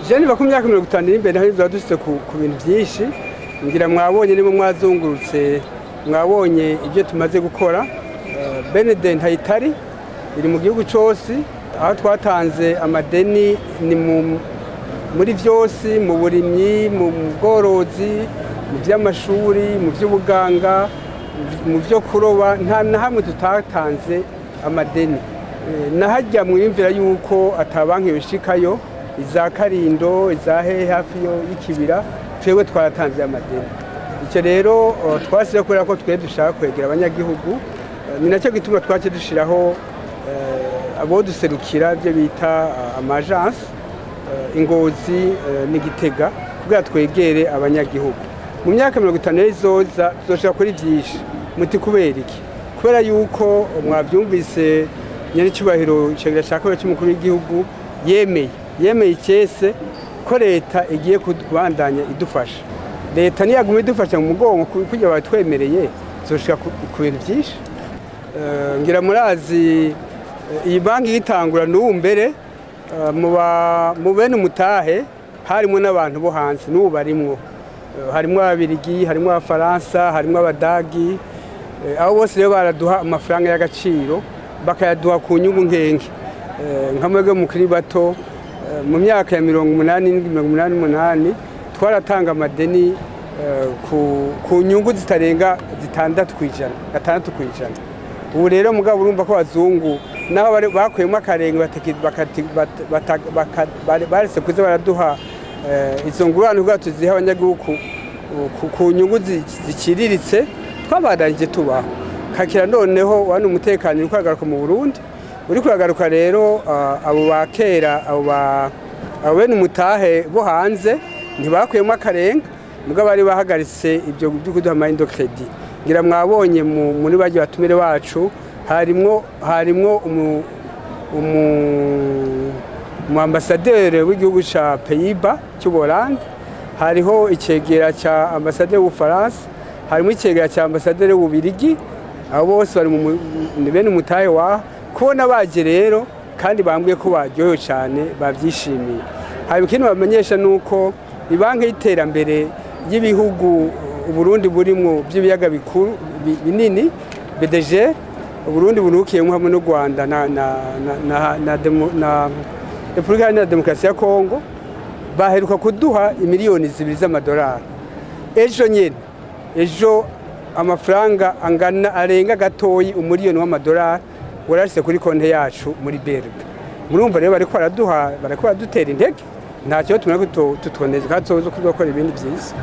Je niba ku myaka 50 iri imbere naho bizaba dushitse ku bintu byinshi. Ngira mwabonye, niba mwazungurutse, mwabonye ibyo tumaze gukora. BND ntayitari iri mu gihugu cyose. Aho twatanze amadeni ni muri byose: mu burimyi, mu bworozi, mu by'amashuri, mu by'ubuganga, mu byo kuroba. Nta na hamwe tutatanze amadeni. Nahajya mwiyumvira yuko ata banki yoshikayo, iza Karindo, iza hehe, hafi yo y'ikibira, twebwe twaratanze amadeni. Icyo rero twasize kubera ko twe dushaka kwegera abanyagihugu. Ni nacyo gituma twace dushiraho abo duserukira, ibyo bita ama agences, Ingozi n'Igitega, kugira twegere abanyagihugu. Mu myaka 50 izoza tuzoshika kuri byinshi. Muti kubera iki? Kubera yuko mwabyumvise, nyiricyubahiro icegera cya kabiri cy'umukuru w'igihugu yemeye icese ko leta igiye kubandanya idufasha. Leta niyaguma idufasha mu mugongo kugira batwemereye, tuzoshika ku bintu byinshi. Ngira murazi, iyi banki yitangura n'ubu mbere, mu bene umutahe harimo n'abantu bo hanze, n'ubu barimwo. Harimwo Ababirigi, harimwo Abafaransa, harimwo Abadagi. Abo bose rero baraduha amafaranga y'agaciro, bakayaduha ku nyungu nkenke. Nka mwebwe mukiri bato, mu myaka ya 87, 88, twaratanga amadeni ku nyungu zitarenga 6%, 6%. Ubu rero mugabo urumva ko abazungu naho bakuyemo akarenge, baretse kuza baraduha izo ngurane kugira tuzihe abanyagihugu ku nyungu ziciriritse, twabandanije tubaho kakira. Noneho wano umutekano uri kuragaruka mu Burundi, uri kuragaruka rero, abo ba kera, abo bene umutahe bo hanze ntibakuyemo akarenga, mugabo bari bahagaritse ibyo byo kuduha ama lignes de crédit. Ngira mwabonye muri barya batumire bacu harimwo umu ambassadeur w'igihugu ca Pays-Bas cy'Ubuholande, hariho icegera ca ambassadeur w'Ubufaransa, harimo icegera ca ambassadeur w'Ububirigi. Abo bose bari ni bene umutahe wa kubona baje rero, kandi bambwiye ko baryohewe cyane, babyishimiye. Hanyuma ikindi bamenyesha ni uko ibanki y'iterambere y'ibihugu Uburundi burimwo by'ibiyaga bikuru binini, BDG, Uburundi burukiyemo hamwe n'u Rwanda na Repubulika Iharanira Demokarasi ya Kongo, baheruka kuduha imiliyoni 2 z'amadolari. Ejo nyene, ejo, amafaranga angana arenga gatoyi umuriyoni w'amadolari warashyize kuri konti yacu muri BRB. Murumva rero bariko baraduha, bariko baradutera intege. Ntacyo tumara tutuboneza kandi tuzi ko tuzokora ibindi byiza.